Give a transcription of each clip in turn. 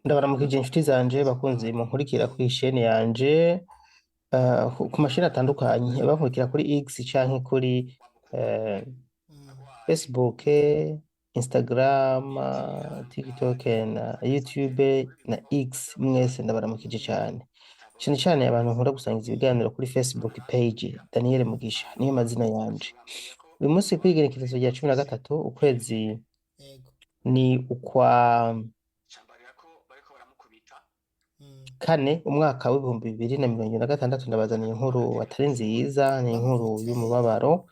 Ndabaramukije inshuti zanje bakunzi munkurikira kuri chaîne yanje, ku mashini atandukanye, bankurikira kuri X canke kuri Facebook, Instagram, TikTok na YouTube na X. Mwese ndabaramukije cane, cane cane abantu nkunda gusangiza ibiganiro kuri Facebook page. Daniel Mugisha niyo mazina yanje. Uyu munsi kw'igenekerezo rya 13 ukwezi ni ukwa kane, umwaka w'2026, ndabazaniye inkuru atari nziza, ni inkuru y'umubabaro.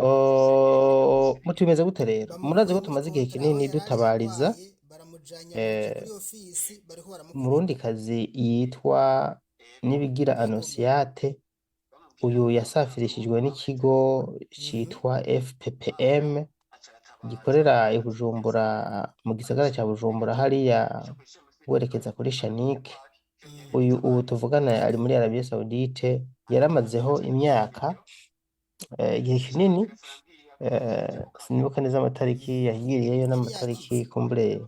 Oh, muti bimeze gute rero? Murazi ko Bamukuye muri tumaze igihe contrat aho kinini yari dutabariza agwaye, baramujanye kuri ofisi, bariko baramukubita. Umurundikazi yitwa Nibigira Annonciate. Uyu yasafirishijwe n'ikigo citwa FPPM gikorera i Bujumbura, mu gisagara ca Bujumbura, hariya werekeza kuri Shanike. Uyu ubu tuvugana ari muri Arabie Saoudite, yaramazeho imyaka, igihe kinini. Sinibuka neza amatariki yagiriyeyo Yari n'amatariki yakize. kumbure,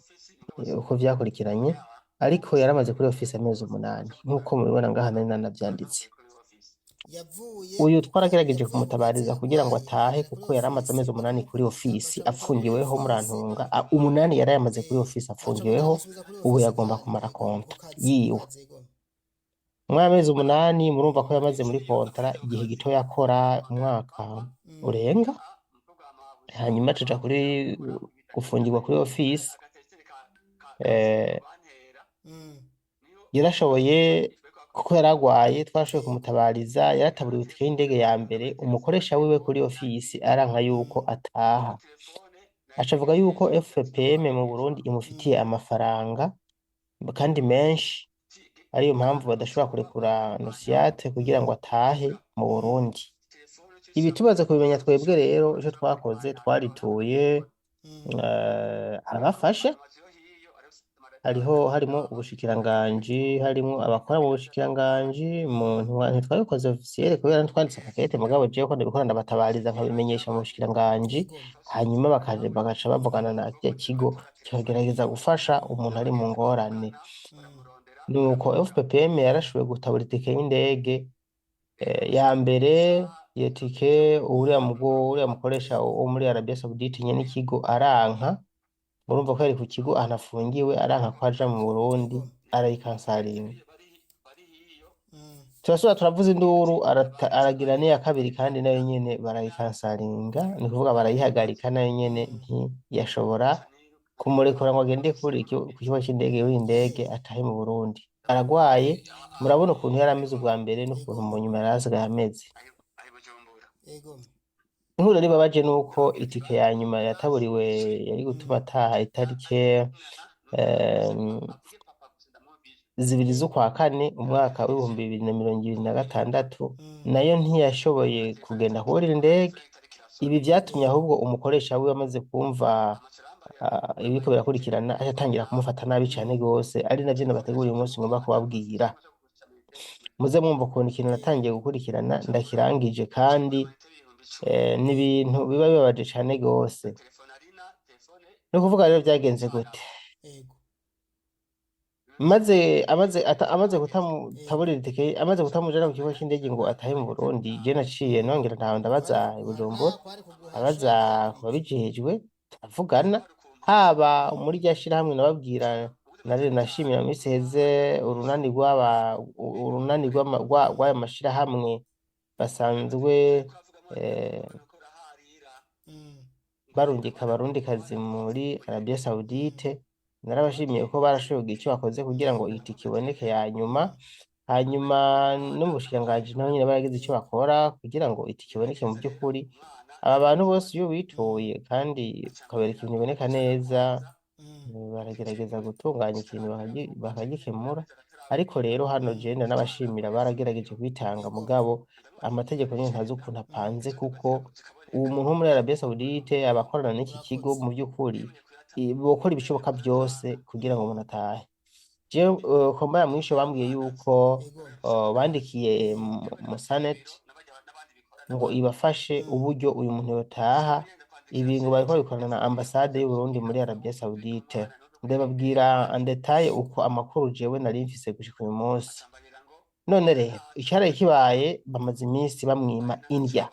uko vyakurikiranye, ariko yaramaze kuri ofisi amezi 8, nk'uko mubibona ngaha nari nanavyanditse. Yavuye Uyu twaragerageje yavuye ku kazi kumutabariza kugira ngo agwaye, atahe, agera kuri kuko yaramaze ofisi, amezi 8 kuri ofisi baca bamukura kuri apfungiweho. ofisi. Murantunga, 8 yarayamaze kuri ofisi baca apfungiweho. bamusubiza kuri Ubu ofisi yagomba kandi kumara ku konta kazi, ku yiwe kazi ego. muri amezi 8. Murumva ko yamaze muri contrat igihe gito, yakora umwaka urenga, hanyuma acaja kuri gufungirwa kuri ofisi. Yarashoboye, kuko yaragwaye, twarashoboye kumutabariza. Yarataburiwe itike y'indege ya mbere. Umukoresha wiwe kuri ofisi aranka yuko ataha, aca avuga yuko FPM mu Burundi imufitiye amafaranga kandi menshi, ariyo mpamvu badashobora kurekura Annonciate kugira ngo atahe mu Burundi. Ibi tumaze kubimenya twebwe rero, ico twakoze, twarituye abafasha, hariho harimo ubushikiranganji, harimo abakora mu bushikiranganji. Mu ntitwabikoze officiel kubera ntitwanditse akakete, mugabo jewe ko ndabikora ndabatabariza, nkabimenyesha mu bushikiranganji, hanyuma bakaje bagaca bavugana na kirya kigo kikagerageza gufasha umuntu ari mu ngorane. Nuko FPPM yarashoboye gutabura itike y'indege ya mbere. Iyo tike, uriya mugo, uriya mukoresha wo muri Arabia Saoudite nyene ikigo aranka. Murumva ko yari ku kigo ahantu afungiwe, aranka ko aja mu Burundi, arayikansaringa. Turasubira turavuza induru, aragira n'iya kabiri, kandi nayo nyene barayikansaringa, ni kuvuga barayihagarika. Nayo nyene ntiyashobora kumurekura ngo agende ku kibuga c'indege y'indege atahe mu Burundi. Aragwaye, murabona ukuntu yari ameze ubwa mbere n'ukuntu mu nyuma yari asigaye ameze. Inkuru rero ibabaje nuko itike ya nyuma yataburiwe yari gutuma ataha itarike 2 z'ukwa kane, umwaka w'2026, nayo ntiyashoboye kugenda kuburira indege. Ibi vyatumye ahubwo umukoresha wiwe, amaze kumva ibiriko birakurikirana, aca atangira kumufata nabi cane gose, ari navyo nabateguriye uyu munsi ngomba kubabwira. Muze mwumva ukuntu ikintu natangiye gukurikirana ndakirangije, kandi ni ibintu biba bibabaje cane gose. Ni ukuvuga rero vyagenze gute? Maze amaze kutamutaburira itike, amaze kutamujana ku kibuga c'indege ngo atahe mu Burundi, je naciye nongera ntaho ndabaza i Bujumbura, abaza ku babijejwe, turavugana, haba muri rya shirahamwe nababwira nari nashimira mu misi iheze, urunani rw'aba urunani rw'ayo mashirahamwe basanzwe barungika abarundikazi muri Arabia Saoudite. Narabashimiye ko barashoboye kugira ico bakoze kugira ngo itike iboneke ya nyuma. Hanyuma no mu bushikiranganji naho nyene baragize ico bakora kugira ngo itike iboneke. Mu by'ukuri aba bantu bose iyo witoye kandi ukabereka ibintu biboneka neza, baragerageza gutunganya ikintu bakagikemura. Ariko rero hano je ndanabashimira, baragerageje kwitanga, mugabo amategeko nyene ntazi ukuntu apanze, kuko uwo muntu wo muri Arabia Saoudite abakorana n'iki kigo, mu by'ukuri bokora ibishoboka byose kugira ngo umuntu atahe. Jewe komba ya mwisho bambwiye yuko bandikiye Musanet ngo ibafashe uburyo uyu muntu yotaha. Ibi ngo bariko babikorana na ambasade y'Uburundi muri Arabia Saoudite. Ndababwira en détail uko amakuru jewe nari mfise gushika uyu munsi. None rero icaraye kibaye, bamaze iminsi bamwima indya.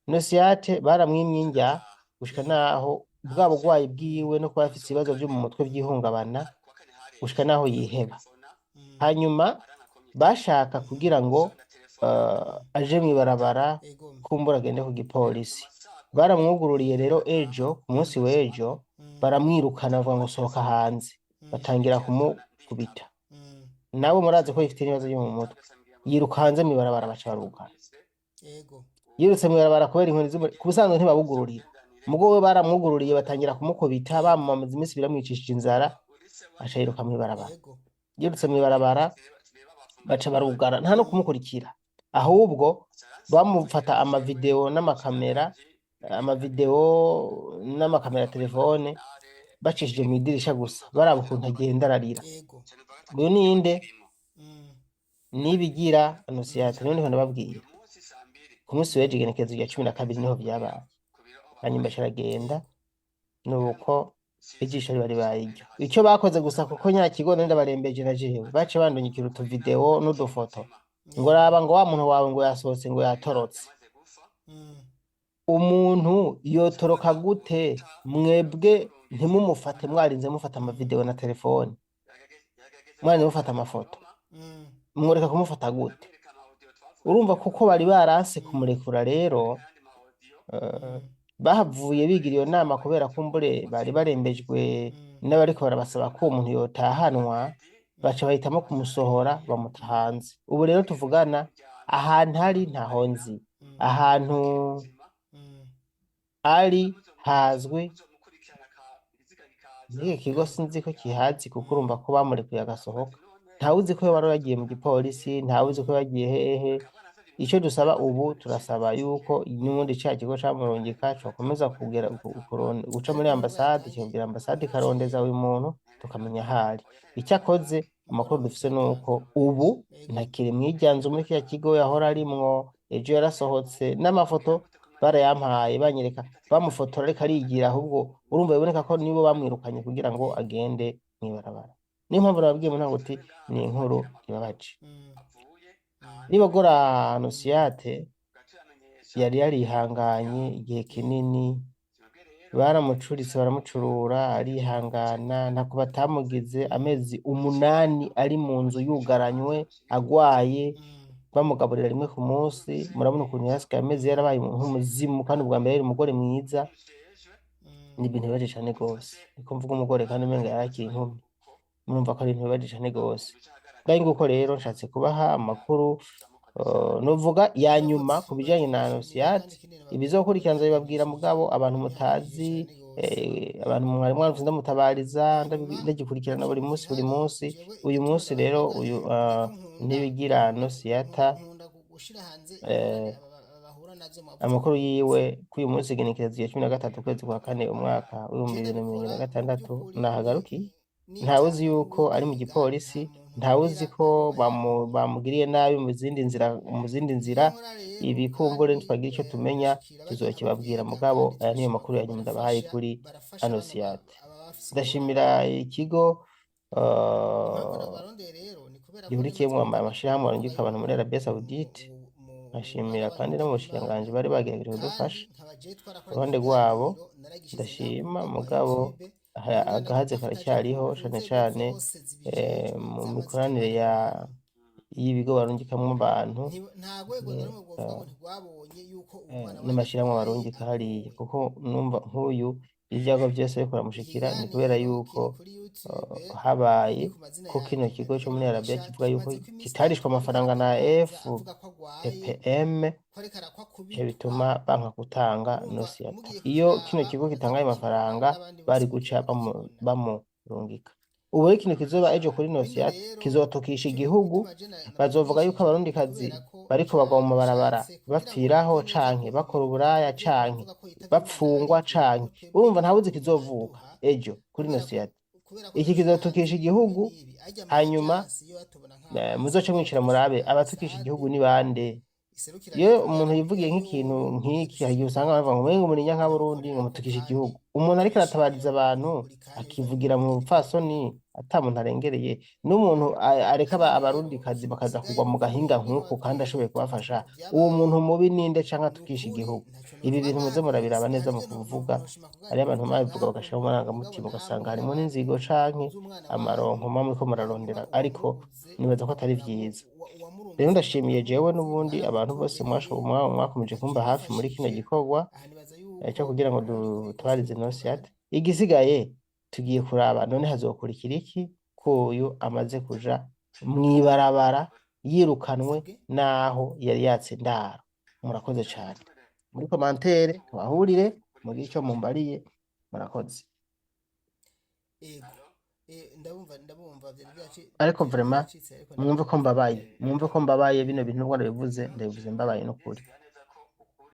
Nosiate baramwimye indya gushika naho bwa bugwayi bwiwe no kuba afise ibibazo vyo mu mutwe vy'ihungabana, gushika naho yiheba. Hanyuma bashaka kugira ngo aje mw'ibarabara, kumbura agende ku gipolisi. Baramwugururiye rero ejo, ku munsi w'ejo, baramwirukana, bavuga ngo sohoka hanze, batangira kumukubita. Nawe murazi ko yifite ibibazo vyo mu mutwe, yiruka hanze mw'ibarabara, baca barugara. Yirutse mw'ibarabara kubera inkoni ku busanzwe ntibabugururira, mugo we baramwugururiye, batangira kumukubita, bamamaza iminsi biramwicishije inzara, aca yiruka mw'ibarabara. Yirutse mw'ibarabara, baca barugara, nta no kumukurikira, ahubwo bamufata amavideo n'amakamera, amavideo n'amakamera ya telefone, bacishije mw'idirisha gusa, baraba ukuntu agenda ararira. Uyu ninde? Nibigira Annonciate niwe ndiko ndababwira. Ku munsi w'ejo, igenekerezo rya 12, niho vyabaye. Hanyuma aca aragenda, nuko ijisho riba ribaye iryo. Icyo bakoze gusa, kuko nyakigo ndabarembeje na jewe, baciye bandungikira utuvideo n'udufoto ngo raba, ngo wa muntu wawe ngo yasohotse, ngo yatorotse. Umuntu yotoroka gute mwebwe ntimumufate, mwarinze mufata amavideo na telefone, mwarinze mufata amafoto? Mworeka kumufata gute? Urumva, kuko bari baranse kumurekura rero, bahavuye bigira iyo nama, kubera kumbure bari barembejwe n'abariko barabasaba ko uwo muntu yotahanwa, baca bahitamo kumusohora, bamuta hanze. Ubu rero tuvugana, ahantu ari ntaho nzi, ahantu ari hazwi n'iki kigo sinzi ko kihazi, kuko urumva ko bamurekuye agasohoka, ntawuzi ko yoba yagiye mu gipolisi, ntawuzi ko yagiye hehe. Ico dusaba ubu, turasaba yuko n'ubundi ca kigo camurungika cokomeza kugera guca muri ambasade, kikabwira ambasade ikarondeza uyu muntu, tukamenya ahari. Icyo akoze, amakuru dufise nuko ubu ntakiri mw'irya nzu, muri kiriya kigo yahora arimwo. Ejo yarasohotse, n'amafoto barayampaye, banyereka bamufotora ariko arigira. Ahubwo urumva biboneka ko nibo bamwirukanye kugira ngo agende mw'ibarabara. Niyo mpamvu nababwiye mu ntango uti ni inkuru ibabaje. Nibogora Annonciate yari yarihanganye igihe kinini, baramucuritse, baramucurura, arihangana, ntako batamugize. Amezi 8 ari mu nzu yugaranywe, agwaye, bamugaburira rimwe ku munsi. Murabona ukuntu yasigaye ameze, yarabaye nk'umuzimu, kandi ubwa mbere yari umugore mwiza. Ni ibintu bibabaje cane gose. Niko mvuga umugore kandi umenga yarakiri inkumi, murumva ko ari ibintu bibabaje cane gose. Ngaho nguko rero, nshatse kubaha amakuru novuga ya nyuma ku bijanye na Annonciate. Ibizokurikira nzobibabwira, mugabo abantu mutazi, abantu mwari mwarumvise ndamutabariza, ndagikurikirana buri munsi buri munsi. Uyu munsi rero uyu Nibigira Annonciata, amakuru yiwe k'uyu munsi, igenekerezo rya 13 ukwezi kwa kane umwaka w'2026, nahagarukiye. Ntawuzi yuko ari mu gipolisi, ntawuzi ko bamugiriye nabi mu zindi nzira, mu zindi nzira. Ibikumbure ntitwagira icyo tumenya tuzokibabwira, mugabo aya niyo makuru ya nyuma ndabahaye kuri Annonciate. Ndashimira ikigo gihurikiyemwo amashirahamwe arungika abantu muri Arabie Saoudite, nkashimira kandi no mu bushikiranganji bari bagerageje kudufasha. Uruhande rwabo ndashima, mugabo agahaze karacyariho, cane cane mu mikoranire ya y'ibigo barungikamwo abantu n'amashirahamwe barungika hariya, kuko numva nk'uyu ivyago vyose biriko biramushikira ni kubera yuko habaye ko kino kigo co muri Arabia kivuga yuko kitarishwe amafaranga na FPPM, ico bituma banka gutanga Nosiata. Iyo kino kigo gitanga ayo mafaranga, bari guca bamurungika. Ubu rero ikintu kizoba ejo kuri Nosiata kizotukisha igihugu. Bazovuga yuko abarundikazi bariko bagwa mu mabarabara bapfiraho, canke bakora uburaya, canke bapfungwa, canke urumva ntawuzi kizovuka ejo kuri Nosiata. Iki kizotukisha igihugu. Hanyuma muzoce mwicara murabe abatukisha igihugu ni bande. Iyo umuntu yivugiye nk'ikintu nk'iki, hari igihe usanga bavuga ngo umengo muri Nyankaburundi ngo mutukishe igihugu. Umuntu ariko aratabariza abantu akivugira mu bupfasoni ata muntu arengereye, n'umuntu areka abarundikazi bakaza kugwa mu gahinga nk'uku kandi ashoboye kubafasha, uwo muntu mubi ninde canke atukisha igihugu? Ibi bintu muze murabiraba neza mu kuvuga. Hariho abantu babivuga bagashiramo amarangamutima, ugasanga harimo n'inzigo canke amaronko muba muriko murarondera, ariko nibaza ko atari vyiza. Rero ndashimiye jewe n'ubundi abantu bose mwakomeje kumba hafi muri kino gikorwa cyo kugira ngo dutabarize Nosiat. Igisigaye tugiye kuraba none hazokurikira iki, ko uyu amaze kuja mw'ibarabara yirukanwe naho yari yatse indaro. Murakoze cane. Muri commentaire tuhahurire, mugire ico mumbariye. Murakoze. Ego, ndabumva, ndabumva, byari byaci Ariko byari vraiment byacitse, ariko mwumve ko ndabumva. mbabaye, mwumve ko mbabaye. Bino bintu nubwo ndabivuze, ndabivuze mbabaye n'ukuri.